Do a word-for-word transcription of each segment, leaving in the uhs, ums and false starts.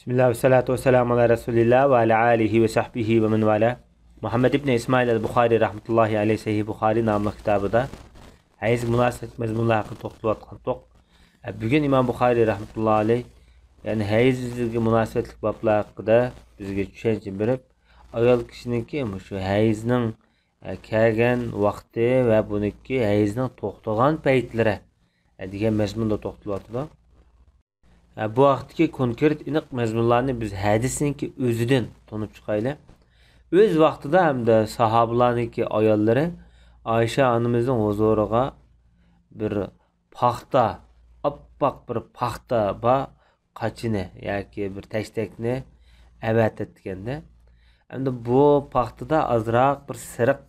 بىسمىللا، ۋەسسالاتۇ ۋەسسالامۇ ئالا رەسۇلىللا ۋە ئالا ئالىھى ۋە سەھبىھى ۋە مەن ۋالا. مۇھەممەد ئىبن ئىسمائىل ئەل بۇخارى رەھمەتۇللاھى ئەلەيھ سەھىھ بۇخارى ناملىق كىتابىدا ھەيز مۇناسىۋەتلىك مەزمۇنلار ھەققىدە توختىلىۋاتقانتۇق. بۈگۈن ئىمام بۇخارى رەھمەتۇللاھى ئەلەيھ، يەنى ھەيز بىلەن مۇناسىۋەتلىك بابلار ھەققىدە بىزگە چۈشەنچە بېرىپ، ئايال كىشىنىڭكى مۇشۇ ھەيزنىڭ كەلگەن ۋاقتى ۋە بۇنىڭكى ھەيزنىڭ توختىغان پەيتلىرى دېگەن مەزمۇندا توختىلىۋاتىدۇ. بۇ ھەقتىكى كونكرېت ئېنىق مەزمۇنلارنى بىز ھەدىسنىڭكى ئۆزىدىن تونۇپ چىقايلى. ئۆز ۋاقتىدا ھەمدە ساھابىلارنىڭكى ئاياللىرى ئائىشە ئانىمىزنىڭ ھۇزۇرىغا بىر پاختا، ئاپئاق بىر پاختا بار قاچىنى ياكى بىر تەشتەكنى ئەۋەتەتتىكەندە، ئەمدى بۇ پاختىدا ئازراق بىر سېرىق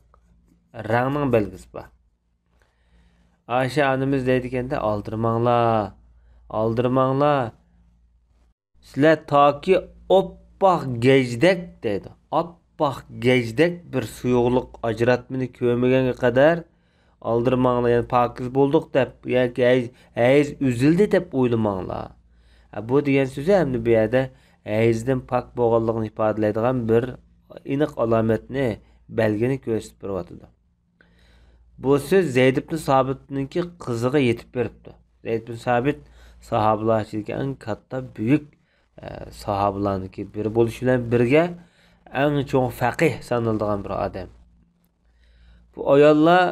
رەڭنىڭ بەلگىسى بار. ئائىشە ئانىمىز دەيدىكەندە، ئالدىرىماڭلار، ئالدىرىماڭلار. سىلەر تاكى ئاپئاق گەجدەك دەيدۇ. ئاپئاق گەجدەك بىر سۇيۇقلۇق ئاجراتمىنى كۆرمىگەنگە قەدەر ئالدىرىماڭلار، يەنى پاكىز بولدۇق دەپ ياكى ھەيز، ھەيز ئۈزۈلدى دەپ ئويلىماڭلار. ھە، بۇ دېگەن سۆزى ئەمدى بۇ يەردە ھەيزدىن پاك بولغانلىقىنى ئىپادىلەيدىغان بىر ئېنىق ئالامەتنى، بەلگىنى كۆرسىتىپ بېرىۋاتىدۇ. بۇ سۆز زەيد ئىبن سابىتنىڭكى قىزىغا يېتىپ بېرىپتۇ. زەيد ئىبن سابىت ساھابىلار ئىچىدىكى ئەڭ كاتتا، بۈيۈك، ئە، ساھابىلارنىڭكى بىرى بولۇش بىلەن بىرگە ئەڭ چوڭ فەقىھ سانىلىدىغان بىر ئادەم. بۇ ئاياللار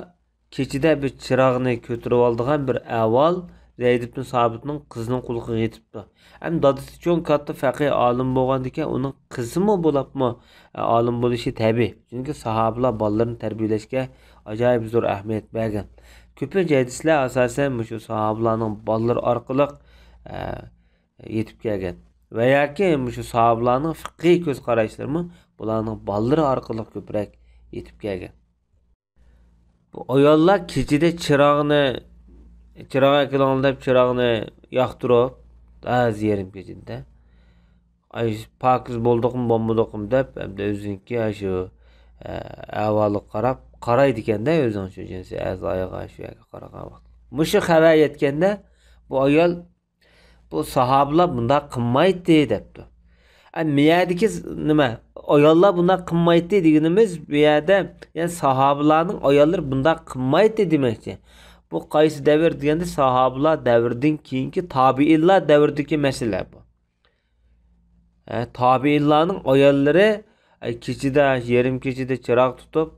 كېچىدە بىر چىراغنى كۆتۈرۈۋالىدىغان بىر ئەھۋال زەيد ئىبن سابىتنىڭ قىزىنىڭ قۇلىقىغا يېتىپتۇ. ھەم دادىسى چوڭ كاتتا فەقىھ ئالىم بولغاندىكىن، ئۇنىڭ قىزىمۇ بولاپمۇ، ئە، ئالىم بولۇشى تەبىئىي. چۈنكى ساھابىلار بالىلىرىنى تەربىيەلەشكە ئاجايىپ زور ئەھمىيەت بەرگەن. كۆپىنچە ھەدىسلەر ئاساسەن مۇشۇ ساھابىلارنىڭ بالىلىرى ئارقىلىق، ئە، يېتىپ كەلگەن ۋە ياكى مۇشۇ ساھابىلارنىڭ فىقھىي كۆز قاراشلىرىمۇ بۇلارنىڭ بالىلىرى ئارقىلىق كۆپرەك يېتىپ كەلگەن. بۇ ئاياللار كېچىدە چىراغنى، چىراغ ئەكېلىڭلار دەپ چىراغنى ياقتۇرۇپ، ھازىر يېرىم كېچىدە، ئاي، پاكىز بولدۇقمۇ، بولمىدۇقمۇ دەپ، ھەمدە ئۆزىنىڭكى ئاشۇ، ئە، ئەھۋالىغا قاراپ، قارايدىكەندە ئۆزىنىڭ شۇ جىنسىي ئەزايىغا، شۇ يەرگە قارىغان ۋاقىت. مۇشۇ خەۋەر يەتكەندە، بۇ ئايال، بۇ ساھابىلار بۇنداق قىلمايتتى دەپتۇ. ئە، مۇ يەردىكى ز-، نېمە، ئاياللار بۇنداق قىلمايتتى دېگىنىمىز، بۇ يەردە، يەنى ساھابىلارنىڭ ئاياللىرى بۇنداق قىلمايتتى دېمەكچى. بۇ قايسى دەۋر دېگەندە، ساھابىلار دەۋرىدىن كېيىنكى تابىئىنلار دەۋرىدىكى مەسىلە بۇ. ھە، تابىئىنلارنىڭ ئاياللىرى، ئە، كېچىدە، يېرىم كېچىدە چىراغ تۇتۇپ،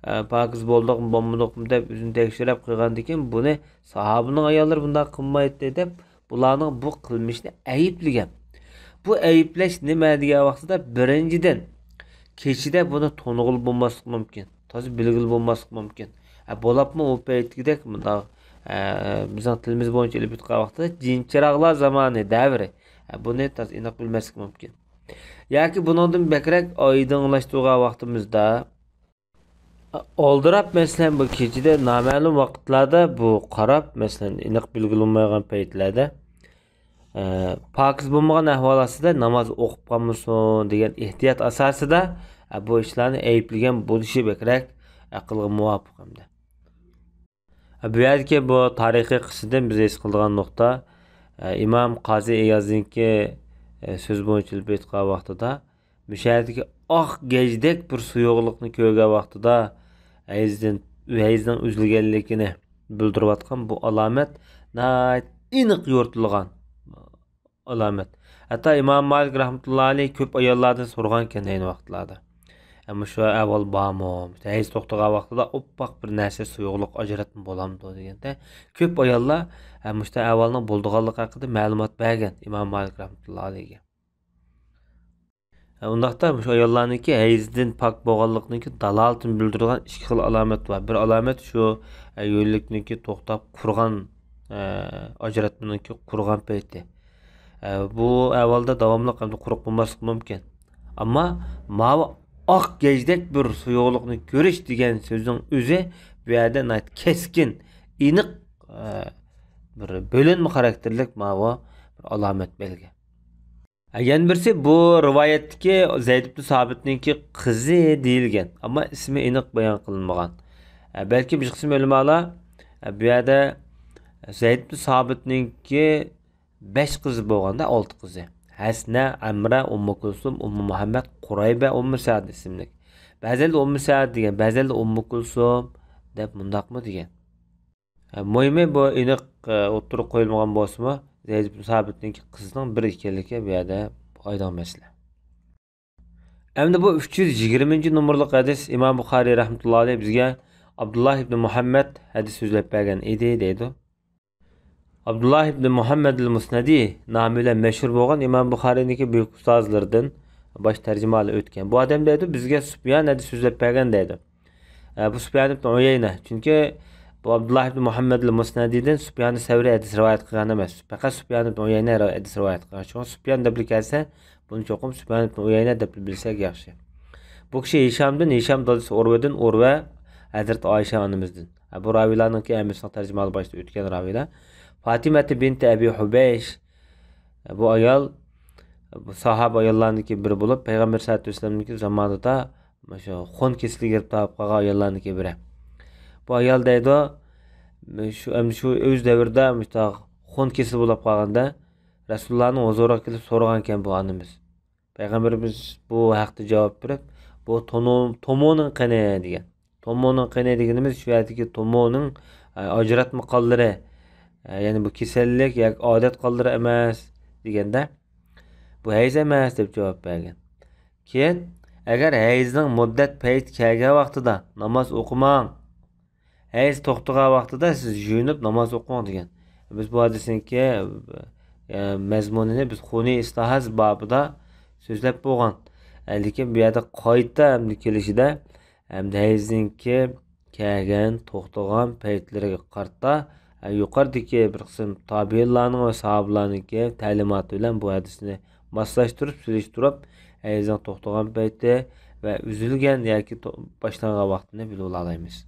ئە، پاكىز بولدۇقمۇ، بولمىدۇقمۇ دەپ ئۆزىنى تەكشۈرۈپ قويغاندىكىن، بۇنى ساھابىنىڭ ئاياللىرى بۇنداق قىلمايتتى دەپ، بۇلارنىڭ بۇ قىلمىشىنى ئەيىبلىگەن. بۇ ئەيىبلەش نېمە دېگەن ۋاقتىدا، بىرىنچىدىن، كېچىدە بۇنى تونۇغىلى بولماسلىقى مۇمكىن. تازا بىلگىلى بولماسلىقى مۇمكىن. ئە، بولۇپمۇ ئۇ پەيتتىكىدەك مۇنداق، ئە، بىزنىڭ تىلىمىز بويىچە ئېلىپ ئېيتقان ۋاقتىدا جىنچىراغلار زامانى، دەۋرى. ئە، بۇنى تازا ئېنىق بىلمەسلىك مۇمكىن. ياكى بۇنىڭدىن بەكرەك ئايدىڭلاشتۇرغان ۋاقتىمىزدا، ئالدىراپ، مەسىلەن، بۇ كېچىدە نامەلۇم ۋاقىتلاردا بۇ قاراپ، مەسىلەن، ئېنىق بىلگىلى بولمايدىغان پەيتلەردە، ئە، پاكىز بولمىغان ئەھۋال ئاستىدا ناماز ئوقۇپ قالمىسۇن دېگەن ئېھتىيات ئاساسىدا، ئە، بۇ ئىشلارنى ئەيىبلىگەن بولۇشى بەكرەك ئەقىلگە مۇۋاپىق ئەمدى. بۇ يەردىكى بۇ تارىخىي قىسسىدىن بىز ھېس قىلىدىغان نۇقتا، ئىمام قازى ئىيازنىڭكى سۆزى بويىچە ئېلىپ ئېيتقان ۋاقتىدا، مۇشۇ يەردىكى ئاق گەجدەك بىر سۇيۇقلۇقنى كۆرگەن ۋاقتىدا، ھەيزدىن، ھەيزنىڭ ئۈزۈلگەنلىكىنى بىلدۈرۈۋاتقان بۇ ئالامەت ناھايىتى ئېنىق يورۇتۇلغان ئالامەت. ھەتتا ئىمام مالىك رەھمەتۇللا ئەلەيھ كۆپ ئاياللاردىن سورىغانىكەن ئەينى ۋاقىتلاردا، ئە، مۇشۇ ئەھۋال بارمۇ؟ ھەيز توختىغان ۋاقتىدا ئوپپاق بىر نەرسە، سۇيۇقلۇق ئاجراتما بولامدۇ دېگەندە، كۆپ ئاياللار، ئە، مۇشۇنداق ئەھۋالنىڭ بولىدىغانلىقى ھەققىدە مەلۇمات بەرگەن ئىمام مالىك رەھمەتۇللا ئەلەيھكە. ئە، ئۇنداقتا مۇشۇ ئاياللارنىڭكى ھەيزدىن پاك بولغانلىقىنىڭكى دالالىتىنى بىلدۈرىدىغان ئىككى خىل ئالامەت بار. بىر ئالامەت شۇ، ئە، يۆلىلىكنىڭكى توختاپ قۇرغان، ئە، ئاجراتمىنىڭكى قۇرغان پەيتى. ئە، بۇ ئەھۋالدا داۋاملىق ھەمدە قۇرۇق بولماسلىقى مۇمكىن. ئەمما ماۋۇ ئاق گەجدەك بىر سۇيۇقلۇقنى كۆرۈش دېگەن سۆزنىڭ ئۆزى بۇ يەردە ناھايىتى كەسكىن، ئېنىق، ئە، بىر بۆلۈنمە خاراكتېرلىك ماۋۇ بىر ئالامەت بەلگە. ئە، يەنە بىرسى، بۇ رىۋايەتتىكى زەيد ئىبن سابىتنىڭكى قىزى دېيىلگەن، ئەمما ئىسمى ئېنىق بايان قىلىنمىغان. ئە، بەلكى بىر قىسىم ئۆلىمالار، ئە، بۇ يەردە زەيد ئىبن سابىتنىڭكى بەش قىزى بولغاندا، ئالتە قىزى. ھەسنە، ئەمرە، ئۇممۇ كۇلسۇم، ئۇممۇ مۇھەممەد، قۇرەيبە، ئۇممۇ سەئد ئىسىملىك. بەزىلەردە ئۇممۇ سەئد دېگەن، بەزىلەردە ئۇممۇ كۇلسۇم دەپ مۇنداقمۇ دېگەن. ھە، مۇھىمى بۇ ئېنىق، ئە، ئوتتۇرىغا قويۇلمىغان بولسىمۇ، زەيد ئىبن سابىتنىڭكى قىزىنىڭ بىر ئىكەنلىكى بۇ يەردە ئايدىڭ مەسىلە. ئەمدى بۇ ئۈچ يۈز يىگىرمىنچى نومۇرلۇق ھەدىس ئىمام بۇخارىي رەھمەتۇللا ئەلەيھ بىزگە ئابدۇللا ئىبن مۇھەممەد ھەدىس سۆزلەپ بەرگەن ئىدى دەيدۇ. ئابدۇللا ئىبن مۇھەممەد ئەل مۇسنەدى نامى بىلەن مەشھۇر بولغان ئىمام بۇخارىينىڭكى بۈيۈك ئۇستازلىرىدىن، باش تەرجىمىھالى ئۆتكەن. بۇ ئادەم دەيدۇ، بىزگە سۇپيان ھەدىس سۆزلەپ بەرگەن دەيدۇ. ئە، بۇ سۇپيان ئىبن ئۇيەينە. چۈنكى بۇ ئابدۇللا ئىبن مۇھەممەد ئەل مۇسنەدىدىن سۇپيان سەۋرى ھەدىس رىۋايەت قىلغان ئەمەس. پەقەت سۇپيان ئىبن ئۇيەينە ھەدىس رىۋايەت قىلغان. شۇڭا سۇپيان دەپلا كەلسە، بۇنى چوقۇم سۇپيان ئىبن ئۇيەينە دەپلا بىلسەك ياخشى. بۇ كىشى ھىشامدىن، ھىشام دادىسى ئۇرۋىدىن، ئۇرۋە ھەزرىتى ئائىشە ئانىمىزدىن. ھە، بۇ راۋىيلارنىڭكى ھەممىسىنىڭ تەرجىمىھالى باشتا ئۆتكەن راۋىيلار. فاتىمەتى بىنتى ئەبى ھۇبەيش. ھە، بۇ ئايال، بۇ ساھابە ئاياللارنىڭكى بىرى بولۇپ، پەيغەمبەر سەللەللاھۇ ئەلەيھى ۋەسەللەمنىڭكى زامانىدا مۇشۇ خون كېسىلىگە گىرىپتار بولۇپ قالغان ئاياللارنىڭكى بىرى. بۇ ئايال دەيدۇ، شۇ، ئەمدى شۇ ئۆز دەۋرىدە مۇشۇنداق خون كېسىلى بولۇپ قالغاندا، رەسۇلۇللانىڭ ھۇزۇرىغا كېلىپ سورىغانكەن بۇ ئانىمىز. پەيغەمبىرىمىز بۇ ھەقتە جاۋاب بېرىپ، بۇ تونۇ-، تومۇنىڭ قېنى دېگەن. تومۇنىڭ قېنى دېگىنىمىز شۇ يەردىكى تومۇنىڭ، ئە، ئاجراتما قانلىرى، ئە، يەنى بۇ كېسەللىك ياكى ئادەت قانلىرى ئەمەس دېگەندە، بۇ ھەيز ئەمەس دەپ جاۋاب بەرگەن. كېيىن، ئەگەر ھەيزنىڭ مۇددەت پەيتى كەلگەن ۋاقتىدا ناماز ئوقۇماڭ، ھەيز توختىغان ۋاقتىدا سىز يۇيۇنۇپ ناماز ئوقۇڭ دېگەن. بىز بۇ ھەدىسنىڭكى، ئە، مەزمۇنىنى بىز خۇنى ئىستىھاز بابىدا سۆزلەپ بولغان. ئە، لېكىن بۇ يەردە قايتا ئەمدى كېلىشىدە، ئەمدى ھەيزنىڭكى كەلگەن، توختىغان پەيتلىرىگە قارىتا، ئە، يۇقىرىدىكى بىر قىسىم تابىئىنلارنىڭ ۋە ساھابىلارنىڭكى تەلىماتى بىلەن بۇ ھەدىسنى ماسلاشتۇرۇپ، سېلىشتۇرۇپ، ھەيزنىڭ توختىغان پەيتى ۋە ئۈزۈلگەن ياكى تو-، باشلانغان ۋاقتىنى بىلىۋالالايمىز.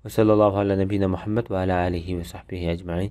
وصلى الله على نبينا محمد وعلى آله وصحبه أجمعين.